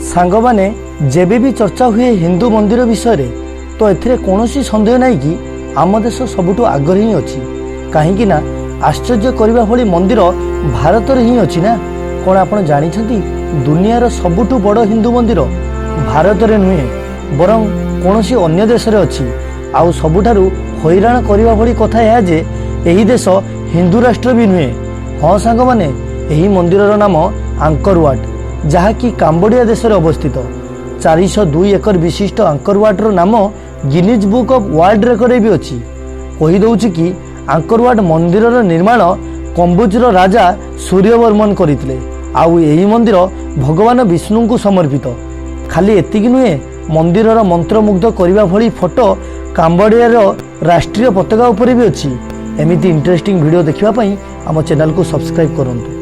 ସାଙ୍ଗମାନେ, ଯେବେ ବି ଚର୍ଚ୍ଚା ହୁଏ ହିନ୍ଦୁ ମନ୍ଦିର ବିଷୟରେ, ତ ଏଥିରେ କୌଣସି ସନ୍ଦେହ ନାହିଁ କି ଆମ ଦେଶ ସବୁଠୁ ଆଗରେ ହିଁ ଅଛି। କାହିଁକି ନା ଆଶ୍ଚର୍ଯ୍ୟ କରିବା ଭଳି ମନ୍ଦିର ଭାରତରେ ହିଁ ଅଛି ନା। କ'ଣ ଆପଣ ଜାଣିଛନ୍ତି, ଦୁନିଆର ସବୁଠୁ ବଡ଼ ହିନ୍ଦୁ ମନ୍ଦିର ଭାରତରେ ନୁହେଁ, ବରଂ କୌଣସି ଅନ୍ୟ ଦେଶରେ ଅଛି? ଆଉ ସବୁଠାରୁ ହଇରାଣ କରିବା ଭଳି କଥା ଏହା ଯେ ଏହି ଦେଶ ହିନ୍ଦୁ ରାଷ୍ଟ୍ର ବି ନୁହେଁ। ହଁ ସାଙ୍ଗମାନେ, ଏହି ମନ୍ଦିରର ନାମ ଆଙ୍କରୱାଟ, ଯାହାକି କାମ୍ବୋଡ଼ିଆ ଦେଶରେ ଅବସ୍ଥିତ। 402 ଏକର ବିଶିଷ୍ଟ ଆଙ୍କରୱାଟର ନାମ ଗିନିଜ୍ ବୁକ୍ ଅଫ୍ ୱାର୍ଲଡ ରେକର୍ଡରେ ବି ଅଛି। କହିଦେଉଛି କି ଆଙ୍କରୱାଟ ମନ୍ଦିରର ନିର୍ମାଣ କମ୍ବୁଜର ରାଜା ସୂର୍ଯ୍ୟବର୍ମନ କରିଥିଲେ। ଆଉ ଏହି ମନ୍ଦିର ଭଗବାନ ବିଷ୍ଣୁଙ୍କୁ ସମର୍ପିତ। ଖାଲି ଏତିକି ନୁହେଁ, ମନ୍ଦିରର ମନ୍ତ୍ରମୁଗ୍ଧ କରିବା ଭଳି ଫଟୋ କାମ୍ବୋଡ଼ିଆର ରାଷ୍ଟ୍ରୀୟ ପତାକା ଉପରେ ବି ଅଛି। ଏମିତି ଇଣ୍ଟରେଷ୍ଟିଂ ଭିଡ଼ିଓ ଦେଖିବା ପାଇଁ ଆମ ଚ୍ୟାନେଲକୁ ସବସ୍କ୍ରାଇବ୍ କରନ୍ତୁ।